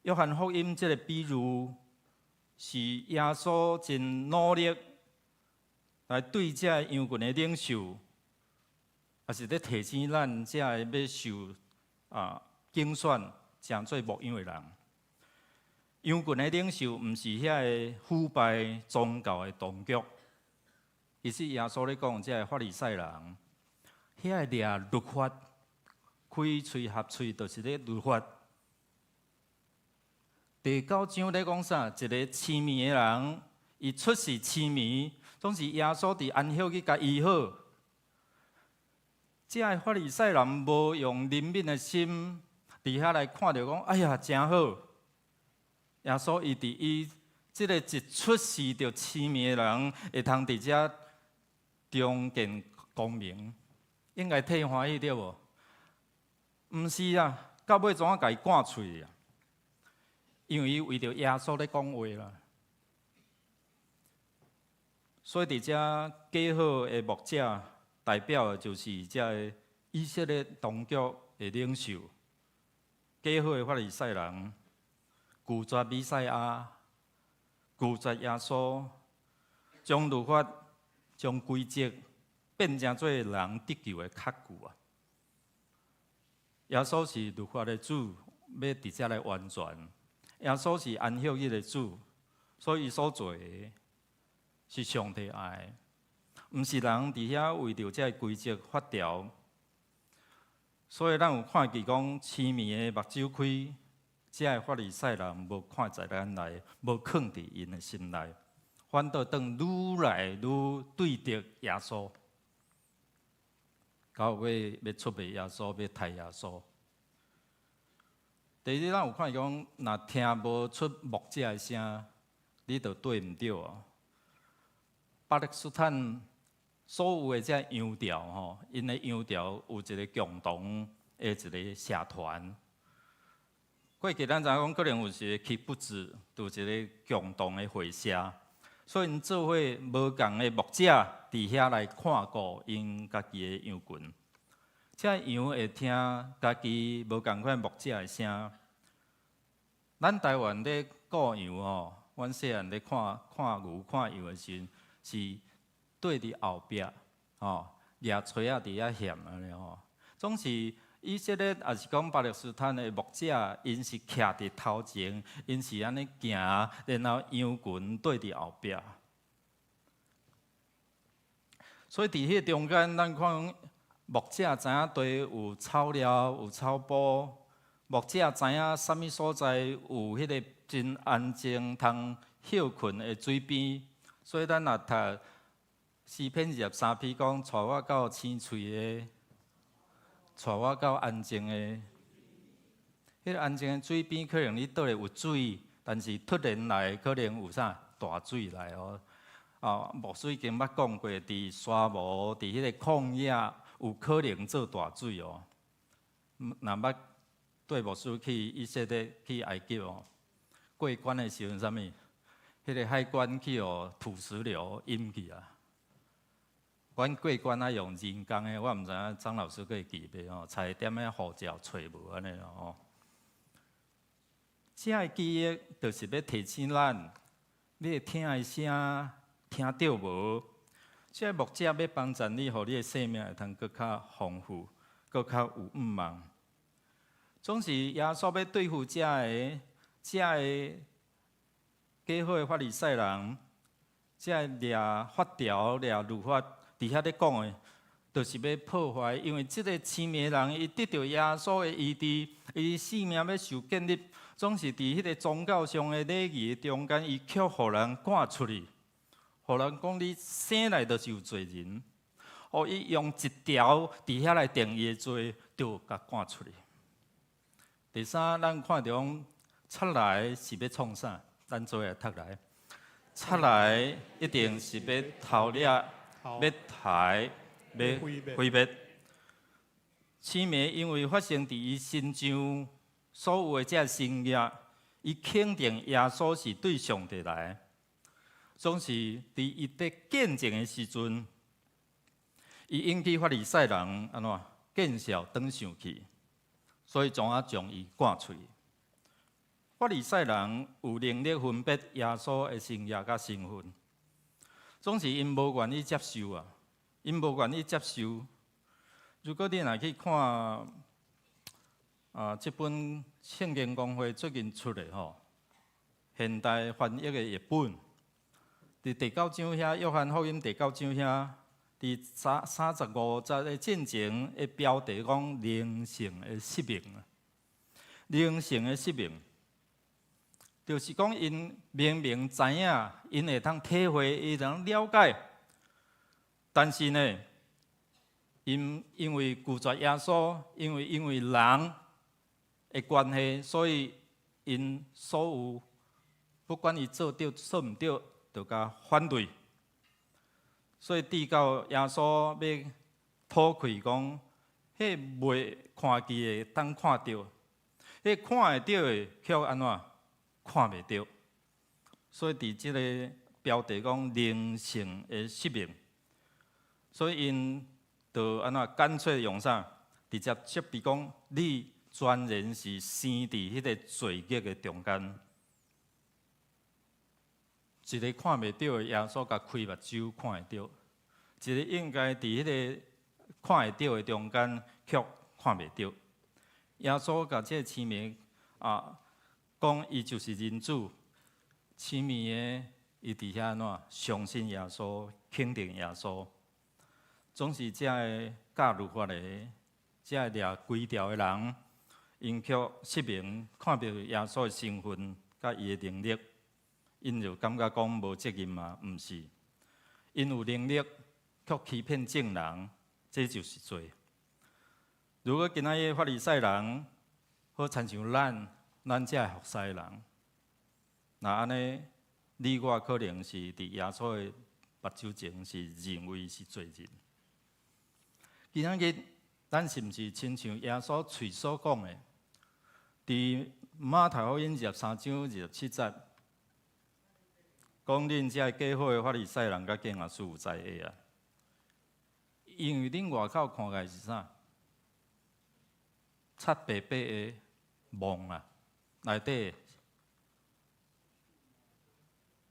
約翰福音這個比喻是耶穌真努力來對這个羊群的領袖，也是咧提醒咱這个欲受啊揀選成做牧羊的人。羊群的領袖毋是遐个腐敗宗教的當局，其實耶穌咧講，這个法利賽人，遐个掠律法，開喙合喙就是咧律法。第九章咧講啥？一個痴迷的人，伊出世痴迷，總是耶穌佇安息日共醫好。這个法利賽人無用憐憫的心，佇遐來看著講，哎呀，誠好。耶穌伊佇伊這個一出世就痴迷的人，會通佇遮重見光明，應該替歡喜對無？毋是啊，到尾怎啊共伊趕出去啊？因為伊為著耶穌咧講話啦。所以佇遮假好的牧者，代表的就是這个以色列當局的領袖，假好的法利賽人，拒絕彌賽亞，拒絕耶穌，將律法、將規則變成做人得救的確據啊！耶穌是律法的主，欲佇遮來完全。耶穌是安息日的主，所以伊所做的是上帝愛的，毋是人佇遐為著這个規則法條。所以咱有看見講痴迷的目睭開，這个法利賽人無看在眼內，無囥佇𪜶的心內，反倒轉愈來愈對敵耶穌，到尾欲出賣耶穌，欲刣耶穌。第二，咱有看見講，若聽無出牧者的聲，你就對毋著哦。巴勒斯坦所有的這羊調吼，𪜶的羊調有一個共同的一個社團。過去咱知影講，可能有一個 kibbutz，有一個共同的會社，所以𪜶做伙無仝的牧者佇遐來看顧𪜶家己的羊群。這羊會聽家己無仝款牧者的聲。咱台灣咧顧羊吼，阮細漢咧看看牛看羊的時陣，是綴佇後壁，吼，舉錘仔佇遐獻按呢吼。總是以色列抑是講巴勒斯坦的牧者，𪜶是徛佇頭前，𪜶是按呢行，然後羊群綴佇後壁。所以佇彼個中間，咱看牧者知影地有草料、有草埔，牧者知影啥物所在有彼個真安靜通歇睏的水邊。所以咱若讀詩篇23篇講，帶我到青翠的，帶我到安靜的，彼個安靜的水邊，可能你倒咧有水，但是突然來可能有啥大水來哦。啊，牧師已經捌講過，佇沙漠，佇彼個曠野，有可能做大水哦。若捌綴牧師去以色列去埃及哦，過關的時陣，啥物？彼個海關去予土石流淹去啊！阮過關愛用人工的，我毋知影張老師閣會記袂吼？菜店的護照揣無按呢吼。這个記憶就是欲提醒咱，你會聽的聲聽著無？這個牧者欲幫助你，予你的生命會通閣較豐富，閣較有向望。總是耶穌欲對付這個假好的法利賽人，這个掠法條、掠律法，佇遐咧講的，就是欲破壞。因為這个痴迷人，伊得著耶穌的醫治，伊生命欲受建立，總是佇彼个宗教上的禮儀中間，伊卻予人趕出去，予人講你生來就是有罪人。予伊用一條佇遐來定伊的罪，就共趕出去。第三，咱看著講出來是欲創啥？咱做伙來讀來，出來一定是欲偷掠、欲刣、欲毀滅。痴迷因為發生佇伊身上所有的這神蹟，伊肯定耶穌是對上帝來的。總是佇伊佇見證的時陣，伊引起法利賽人按怎見笑轉生氣，所以創啊將伊趕出去。法利賽人有能力分別耶穌的神蹟佮身份，總是𪜶無願意接受啊，𪜶無願意接受。如果你若去看啊，這本聖經公會最近出的吼，現代翻譯的譯本，佇第九章遐，約翰福音第九章遐，佇35節的進前的標題講靈性的失明啊，靈性的失明，就是講𪜶明明知影，𪜶會通體會，會通了解，但是呢，𪜶因為拒絕耶穌，因為人的關係，所以𪜶所有不管伊做對做毋對，就共反對。所以直到耶穌欲吐氣講，彼袂看見的當看著，彼看會著的卻按怎看袂著。所以佇這个標題講靈性的失明，所以𪜶就按怎乾脆用啥？直接責備講，你全然是生佇彼个罪孽的中間。一个看袂著的耶穌，共開目睭看會著；一個應該佇彼个看會著的中間，卻看袂著。耶穌共這个痴迷啊，講伊就是人子，痴迷的伊佇遐按怎相信耶穌，肯定耶穌。總是這个教律法的、這个掠規條的人，𪜶卻失明，看著耶穌的身份佮伊的能力，𪜶就感覺講無責任嗎？毋是，𪜶有能力，卻欺騙眾人，這就是罪。如果今仔日法利賽人好親像咱，咱這个服侍人，若按呢，你我可能是佇耶穌的目睭前是認為是罪人。今仔日，咱是毋是親像耶穌喙所講的？佇馬太福音23章27節，講恁這个假好的法利賽人佮經學師有災禍啊！因為恁外口看起來是啥？擦白白的網啊，內底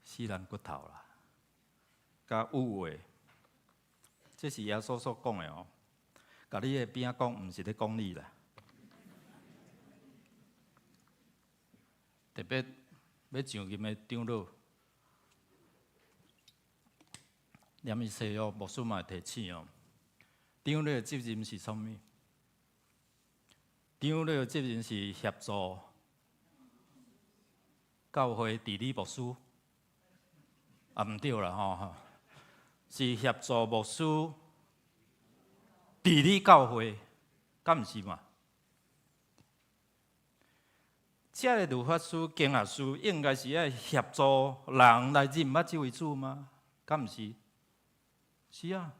死人骨頭啦，佮污穢。這是耶穌所講的哦。共你的邊仔講，毋是咧講你啦。特別欲上任的長老，連伊西哦，牧師嘛會提醒哦。長老的責任是啥物？長老的責任是協助教會治理牧師，啊，毋對啦吼，是協助牧師治理教會，敢毋是嘛？這个律法師、經學師應該是愛協助人來認捌這位主嗎？敢毋是？是啊，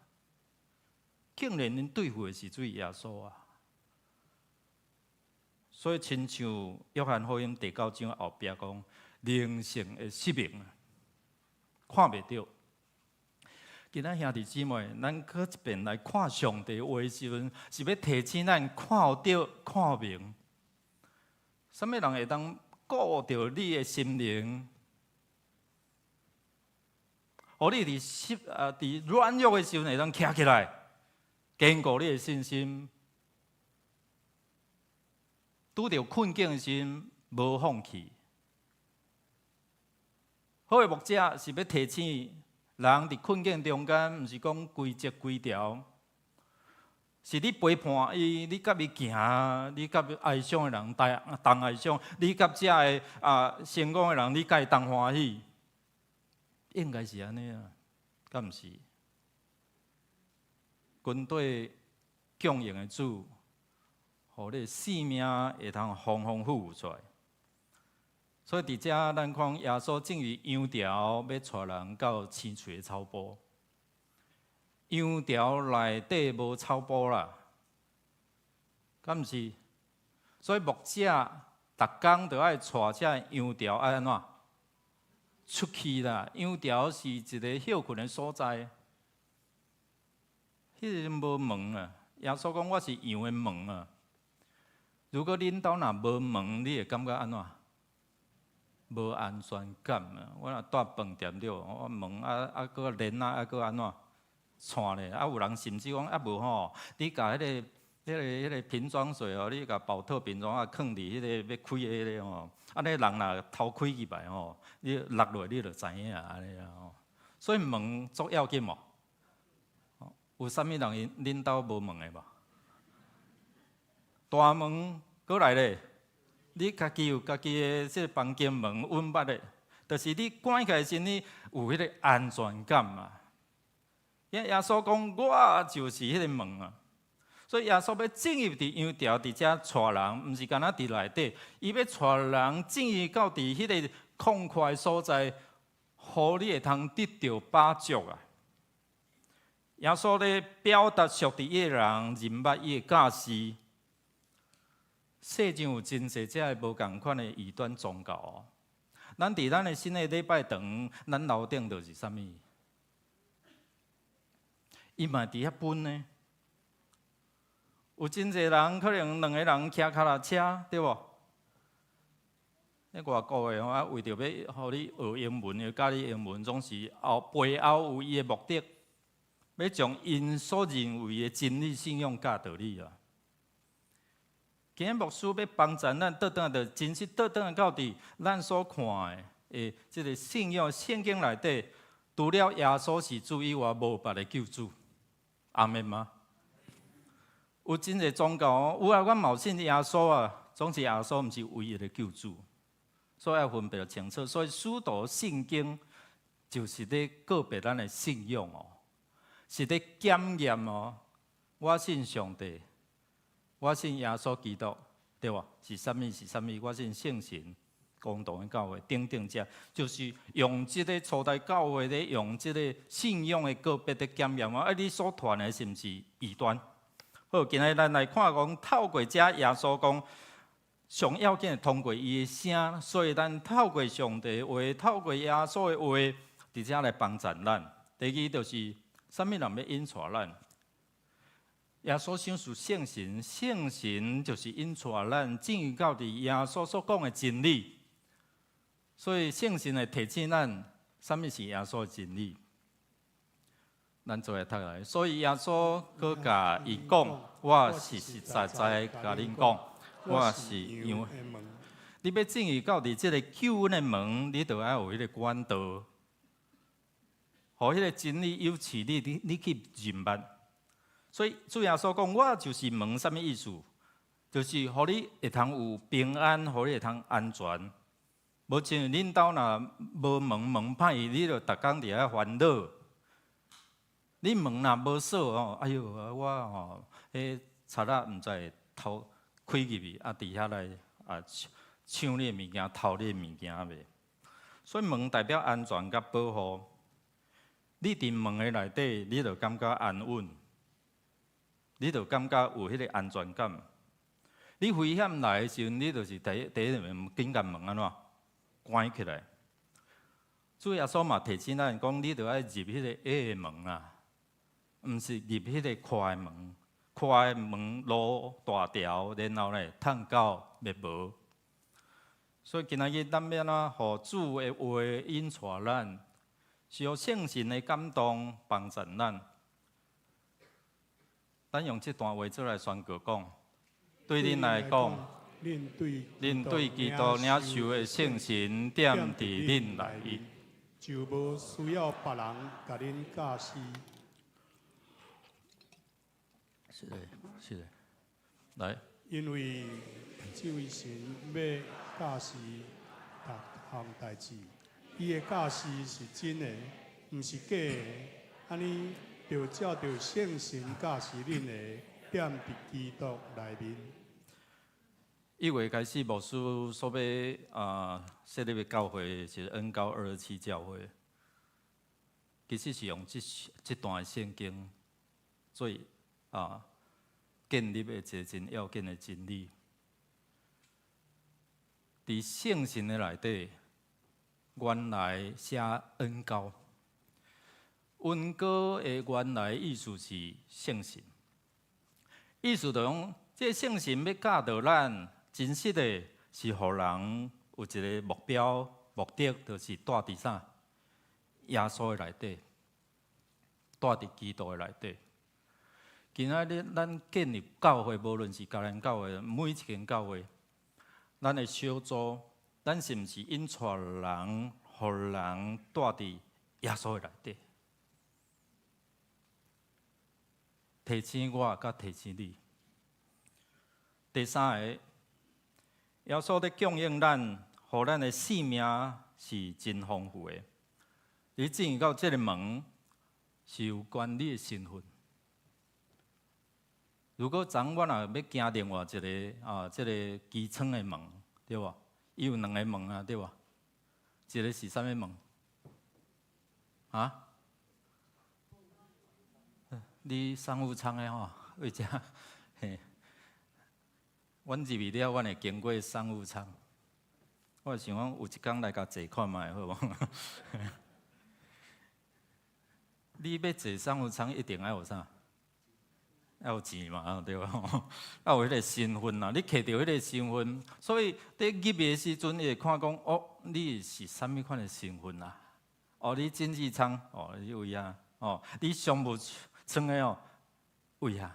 竟然𪜶對付的是主耶穌啊！所以親像約翰福音第九章後壁講，靈性的失明啊，看袂著。今仔兄弟姊妹，咱閣一遍來看上帝話的時陣，是欲提醒咱看著、看明。啥物人會當顧著你的心靈，予你佇失啊佇軟弱的時陣會當徛起來，堅固你的信心。拄著困境的時陣，無放棄。好的牧者是欲提醒人佇困境中間，毋是講規則規條。是你陪伴伊，你佮伊行，你佮哀傷的人同哀傷，你佮遮个啊成功的人，你佮伊同歡喜，應該是按呢啊，敢毋是？軍隊供應的主，予你性命會通豐豐富富出來。所以佇遮，咱看耶穌進入羊牢，欲帶人到青翠的草坡。羊牢內底無草坡啦，敢毋是？所以牧者逐工都愛帶這羊牢愛按怎出去啦？羊牢是一个歇睏的所在，彼个無門啊！耶穌講我是羊的門啊。如果恁兜若無門，你會感覺按怎？無安全感啊！我若蹛飯店著，我門啊啊閣簾仔啊閣按怎？串咧，啊有人甚至講啊無吼，你共彼个、彼个、彼个瓶裝水哦，你共寶特瓶裝啊，囥佇彼个欲開的彼个吼，按呢人若偷開入來吼，你落落你就知影按呢啊吼。所以門足要緊無？有啥物人𪜶恁兜無門的無？大門閣來咧，你家己有家己的這個房間門穩捌的，就是你關起來時，你有彼个安全感嘛。耶穌講，我就是彼个門啊！所以耶穌欲進入佇羊牢佇遮帶人，毋是干焦佇內底，伊欲帶人進入到佇彼个曠闊的所在，予你會通得著飽足啊！耶穌咧表達屬佇伊的人認捌伊的教示。世上有真濟這个無仝款的異端宗教哦。咱佇咱的新的禮拜堂，咱樓頂就是啥物？伊嘛佇遐分呢。有真濟人可能兩个人騎跤踏車，對無？那外國的吼，為著欲予你學英文，又教你英文，總是後背後有伊的目的，欲將𪜶所認為的真理信仰教導你啊。今日牧師欲幫助咱倒轉來，就真實倒轉來到佇咱所看的，這个信仰聖經內底，除了耶穌是主以外，無別的救主。阿們嗎？有真濟宗教，有啊，阮嘛有信耶穌啊，總是耶穌毋是唯一的救主，所以愛分別清楚。所以使徒信經就是咧告別咱的信仰哦，是咧檢驗哦。我信上帝，我信耶穌基督，對無？是啥物？是啥物？我信聖神、共同的教會等等，這就是用這个初代教會咧，用這个信仰的告別咧檢驗啊！你所傳的是毋是異端？好，今日咱來看講，透過這耶穌講，上要緊的通過伊的聲，所以咱透過上帝的話，透過耶穌的話，佇遮來幫助咱。第二就是，啥物人欲引帶咱？耶穌賞賜聖神，聖神就是引帶咱進入到佇耶穌所講的真理。所以聖神會提醒咱，啥物是耶穌的真理。咱做伙讀來，所以耶穌閣共伊講：我實實在在共恁講，我是羊的門。你欲進入到佇這个救恩的門，你就愛有彼个管道，予彼个真理有賜你，你去認捌。所以主耶穌講，我就是門，啥物意思？就是予你會通有平安，予你會通安全。無親像恁兜若無門門歹，你就逐工佇遐煩惱。你門若無鎖吼，哎喲，我吼，彼賊仔毋知會偷開入去，啊，佇遐來啊搶你的物件，偷你的物件袂？所以門代表安全佮保護。你佇門的內底，你就感覺安穩，你就感覺有彼个安全感。你危險來的時陣，你就是第一第一緊共門按怎關起來。主耶穌嘛提醒咱講，你著愛入彼个狹的門啊，毋是入彼个寬的門。寬的門路大條，然後咧通到滅亡。所以今仔日咱欲按怎予主的話引帶咱，是予聖神的感動幫助咱。咱用這段話做來宣告講，對恁來講，恁恁對基督領受的聖神踮佇恁內面，就無需要別人共恁教示。是的，是的，來。因為這位神欲教示逐項代誌，伊的教示是真的，毋是假的。按呢，就照著聖神教示恁的，踮佇基督內面。 1月開始，牧師所欲設立的教會是恩膏227教會，其實是用這段聖經做建立的一個真要緊的真理。佇聖神的內底，原來寫恩膏，恩膏的原來意思是聖神，意思就講，這聖神欲教導咱，真實的是予人有一个目標、目的，就是蹛佇啥？耶穌的內底，蹛佇基督的內底。今仔日咱建立教會，無論是迦南教會，每一間教會，咱的小組，咱是毋是引帶人，予人蹛佇耶穌的內底？提醒我，佮提醒你。第三个，耶穌咧供應咱，予咱的生命是真豐富的。你進入到這个門，是有關你的身份。如果昨我若欲行另外一个啊，這个機艙的門，對無？伊有兩个門啊，對無？一个是啥物門？啊？你商務艙的吼，為遮？嘿，阮入去了，阮會經過商務艙。我想講有一工來共坐看覓好無？你欲坐商務艙，一定愛有啥？愛有錢嘛，對無？愛有彼个身份啊，你摕著彼个身份，所以佇入去的時陣，伊會看講，哦，你是啥物款的身份啊？哦，你經濟艙，哦，你位啊，哦，你商務艙的哦，位啊，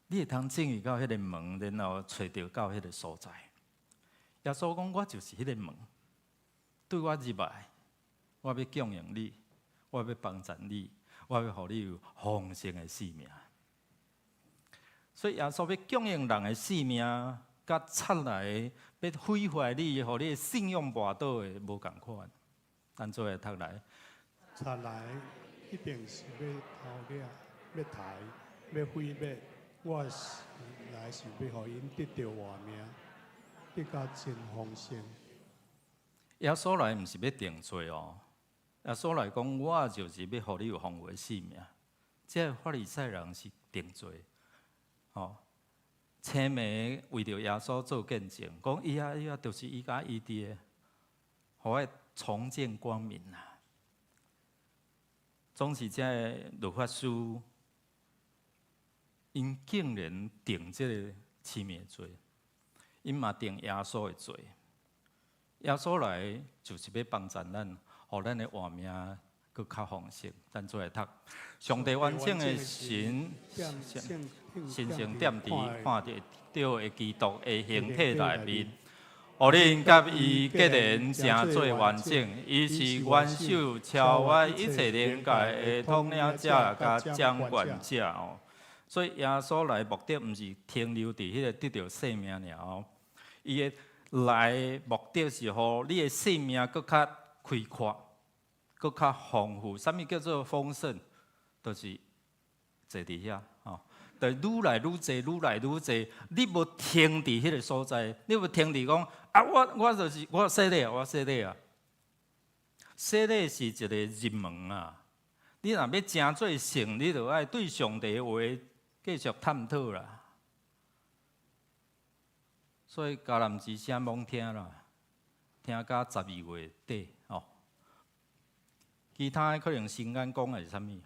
你會通進入到彼个門，然後揣著到彼个所在。耶穌講，我就是彼个門，對我入來，我欲供應你，我欲幫助你。我欲予你有豐盛的生命，所以耶穌欲供應人的生命，佮賊來欲毀壞你，予你的信仰跋倒的無仝款。咱做伙讀來，賊來一定是欲偷掠、欲刣、欲毀滅。我是來是欲予𪜶得著活命，得甲真豐盛。耶穌來毋是欲定罪哦。耶穌來講，我就是欲予你有豐富的生命。這个法利賽人是定罪，吼，青盲為著耶穌做見證，講伊啊伊啊，就是伊共醫治的，予我重見光明啊！總是這个律法師，𪜶竟然定這个痴迷罪，𪜶嘛定耶穌的罪。耶穌來就是欲幫助咱，予咱的活命閣較豐盛。咱做來讀，上帝完整的神，神性踮佇看著的基督的形體內面，予恁佮伊結連成做完整，伊是元首，超越一切靈界的統領者佮掌權者哦。所以耶穌來目的毋是停留佇彼个得著生命爾哦，伊的來目的是予你的生命閣較開闊，閣較豐富。啥物叫做豐盛？就是坐佇遐吼，就愈來愈濟，愈來愈濟。你無停佇彼个所在，你無停佇講啊！我就是我洗禮啊，我洗禮啊。洗禮是一个入門啊。你若欲成做聖，你就愛對上帝的話繼續探討啦。所以迦南之聲罔聽啦，聽到12月底哦。其他的可能心眼講的是啥物，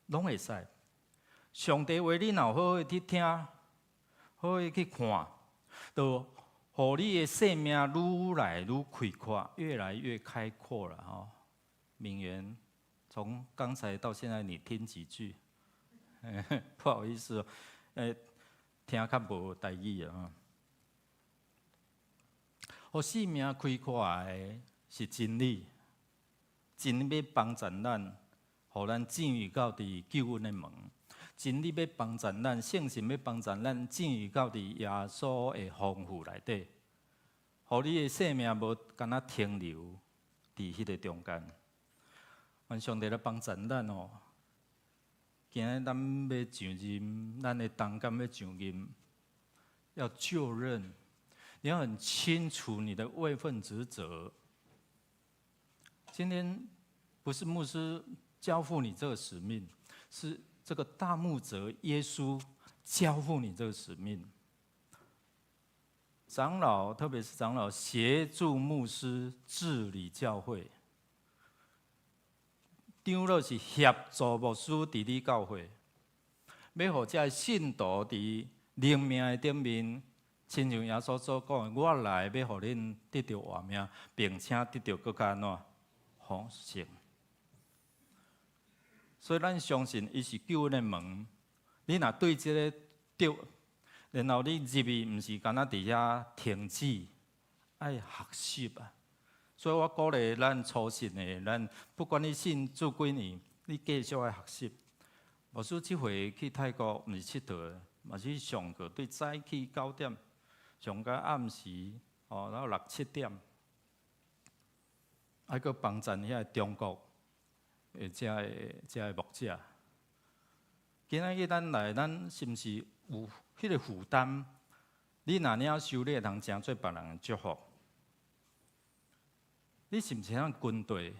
攏會使。上帝話你若好好去聽，好好去看，就予你的生命愈來愈開闊，越來越開闊了吼。敏源，從剛才到現在，你聽幾句？不好意思，聽較無台語啊。予生命開闊的是真理，真理欲幫助咱，予咱進入到佇救恩的門。真理欲幫助咱，聖神欲幫助咱進入到佇耶穌的豐富內底，予你的生命無干焦停留佇彼个中間。願上帝來幫助咱哦。今日咱欲上任，咱的同工欲上任，要就任，你要很清楚你的位分職責。今天不是牧師交付你這個使命，是這個大牧者耶穌交付你這個使命。長老，特別是長老協助牧師治理教會。長老是協助牧師治理教會，欲予這信徒佇靈命的頂面，親像耶穌所講的，我來欲予恁得著活命，並且得著閣較按怎豐盛。所以咱相信伊是救恩的門。你若對這个著，然後你入去，毋是干焦佇遐停止，愛學習啊。所以我鼓勵咱初信的，咱不管你信主幾年，你繼續愛學習。牧師這回去泰國，毋是𨑨迌，嘛是去上課，對早起9點，上到暗時，哦，然後6、7點，還閣幫贊遐中國的這个牧者。今仔日咱來，咱是毋是有彼个負擔？你若領受，你會通成做別人的祝福。你是毋是通軍隊？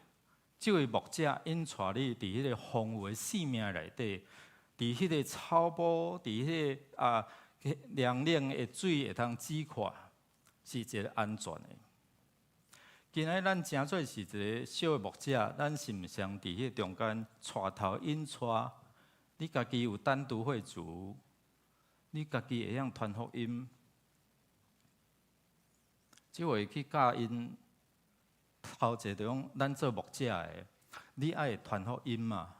這位牧者𪜶帶你佇彼个豐富的生命內底，佇彼个草埔，佇彼个涼冷的水會通止渴，是一个安全的。今仔日咱成做是一个小的牧者，咱是毋是佇彼个中間帶頭引帶？你家己有單獨會組，你家己會曉傳福音。這回去教𪜶。頭一个就講，咱做牧者的，你愛傳福音嘛？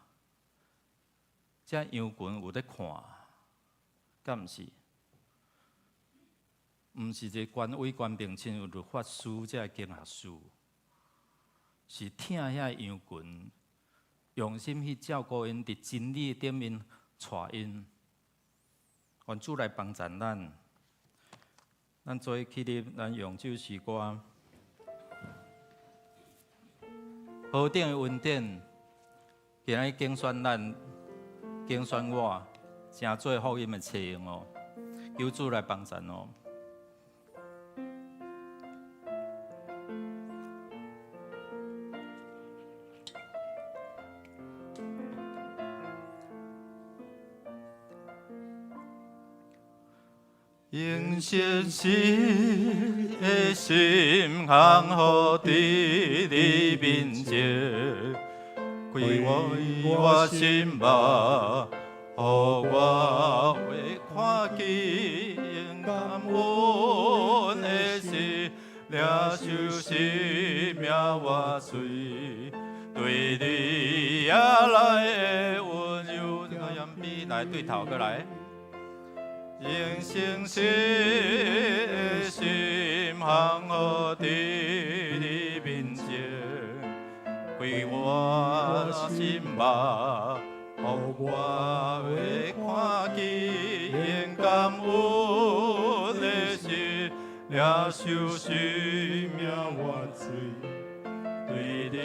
這羊群有咧看，敢毋是？毋是一个權威權柄，親像律法師這个經學士，是疼遐羊群，用心去照顧𪜶，佇真理頂面帶𪜶。願主來幫助咱，咱做伙起立，咱用這首詩歌。何等的恩典，今日揀選咱，揀選我，成做福音的冊用哦，求主來幫助哦。用誠實的心降服佇你面前，開我心目，予我會看見感恩的是，領受生命活水，對你而來的溫柔謙卑，來對頭過來。用誠實的心降服佇你面前，開我心目，予我會看見，用感恩的心，領受生命活水，對你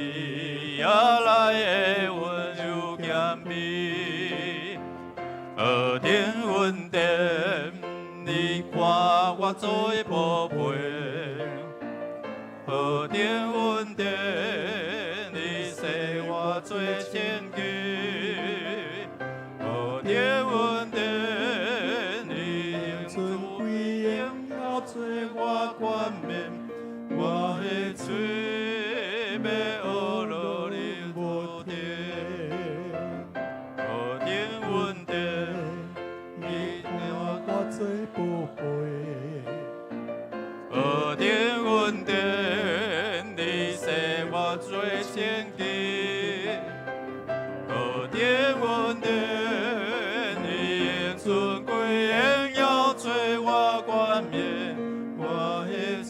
而來的溫柔謙卑。何等恩典，你看我做寶貝。何等恩典，你洗我做清潔。何等恩典，你用尊貴榮耀做我冠冕，我的喙欲學樂你無停。何等恩典，你看我做寶貝。何等恩典，你洗我做清潔。何等恩典，你用尊貴榮耀做我冠冕，我的喙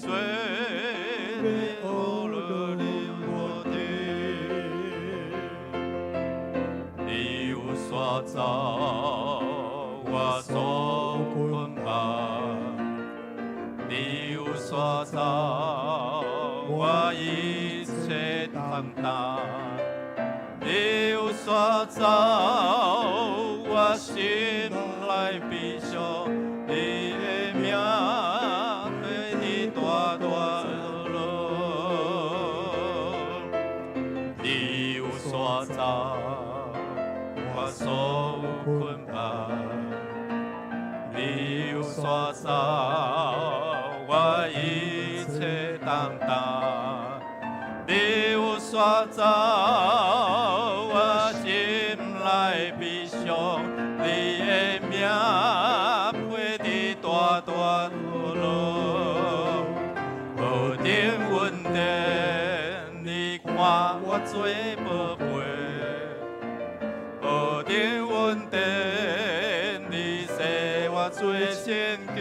欲學樂你無停。你有刷走我所捆綁，你有刷走我一切擔擔，你有刷走我心內悲傷，你的名被你大大樂。你有刷走我所捆綁，你有刷走我一切擔擔，你有刷走我心內悲傷，你的名配得大大樂。何等恩典，你看我做寶貝。何等恩典，你洗我做清潔。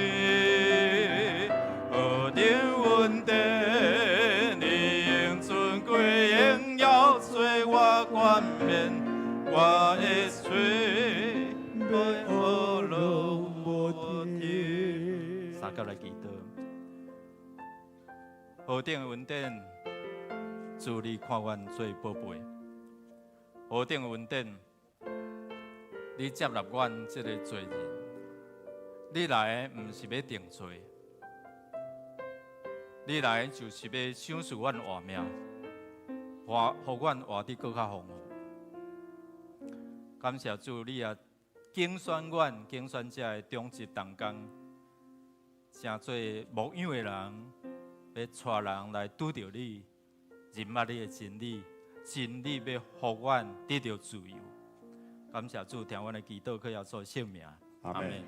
何等恩典，你用尊貴榮耀做我冠冕，我的喙欲學樂無停。三個來祈禱，何等恩典，主你看阮做寶貝。何等恩典，你接納阮這个罪人，你來毋是欲定罪，你來就是欲賞賜阮活命，活予阮活得閣較豐富。感謝主，你也揀選阮，揀選這个長執同工，成做牧養的人，欲帶人來拄著你，認捌你的真理，真理欲予阮得著自由。感謝主，聽阮的祈禱，靠耶穌聖名，阿門。